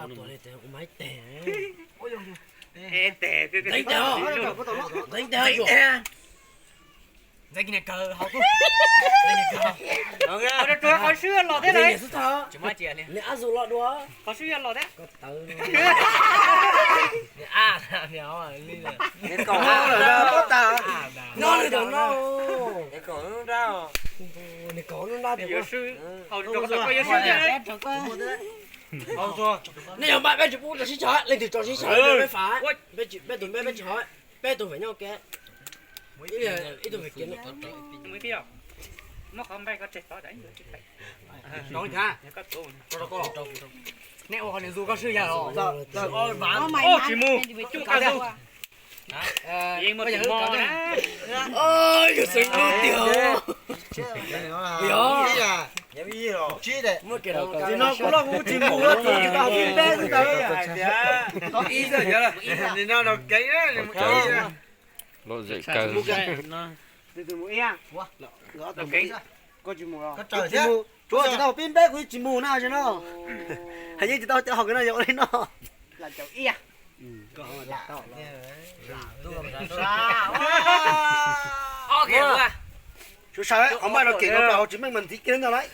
Tus li tes kuv mas ib teg. Nqeeb teg, nqeeb teg, nqeeb teg. Qhov swb los thiab na. Nws ab zus los dua. Qhov swb los thiab. Ko taw. Nws ab, nws no lwm tus no. Nws kaum lub nrab tias. Nej yog npaj peb tsis pub rau sib tsho, leej twg rau sib tsho peb fam. Peb tus npej peb tsis hov, peb tus fem nyob ke. Ib tug fem kiag. Nej ua qhov niam zus koj swb yam los. Tsis mus. Yog xeev lub tiag. Yog. Tsis no kuv los kuv tsis mus, tsis tau pib npeb xwb ntag. Nim no los kev. Tsuav tsis tau pib npeb kuv tsis mus na no. Hais yeej tsis tau cov hauv no yog ua li no. Sawv sawv, qhov npaj no kev no hauv tsis meej mas ntxiv kiag ntag lauj.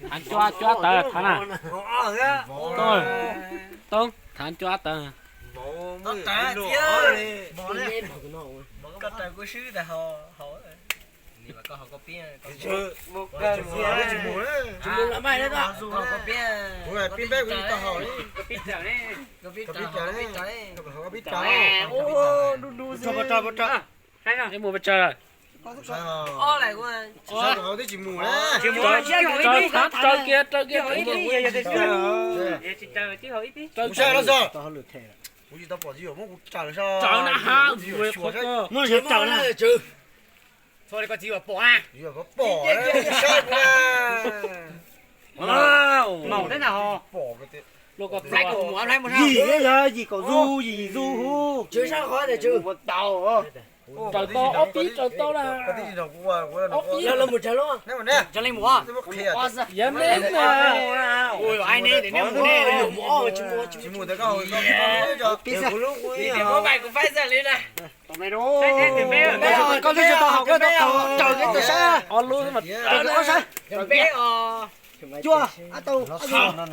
Thav cuab cuab tawv thav na. Toob, thav cuab tawv. Tsis mus los mas. Pib npeb kuv tsis tau haus li. Pib raws, pib raws. Mus pes tsawg? Tsis haus twb tsis mus na. Raws kiag, raws kiag. Kuv tsis tau pom tsis yog muab kuv raws sab. Muab tsis raws na. Txhua li koj txiv yuav pom na. Pom saib kuv na. Maum teb na ho. Yim yog yim kaum zus, yim zus hu. Raws tau ob pib, raws tau na. Ob pib. Yog li mus. Yog ne na. Mus ob, tsis mus, tsis mus. Pib xwb. Koj twb tsis tau haus, koj tau raws kiag tau saib. Ob lub mas. Cuaj, ab tau. Koj saib kuv.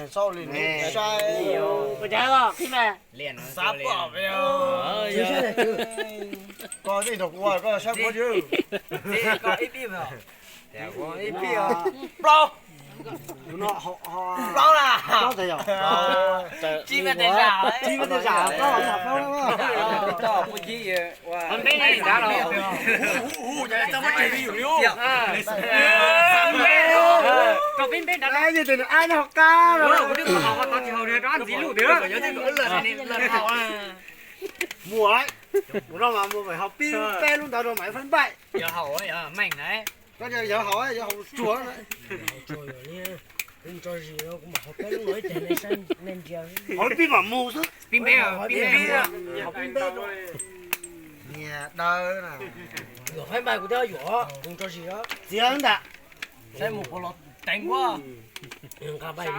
Plaub. Plaub na. Plaub tas yog. Tsib mev tej zam, tsib mev tej zam, plaub los yog plaub na. Npeb ne nrad los. Rau peb npeb nrad. Kuv twb tsis haus rau ntxiv lub twg. Mus, mus no mas mus haus pib peb lub ntawd rau mam faib npaij. Yog haus, yog meej na. Koj yog haus, yog haus tsuag na. Kuv mus tso zis, kuv mam haus peb lub no ib teg nej saib nej ntsia. Haus pib mam mus xwb. Pib npeb, pib npeb. Haus pib npeb. Niag dawb na. Yuam faib npaij kuv thiab yuam, kuv mus tso zis. Txiav ntag. Saib mus puas los teev kuv. Nqa npaij.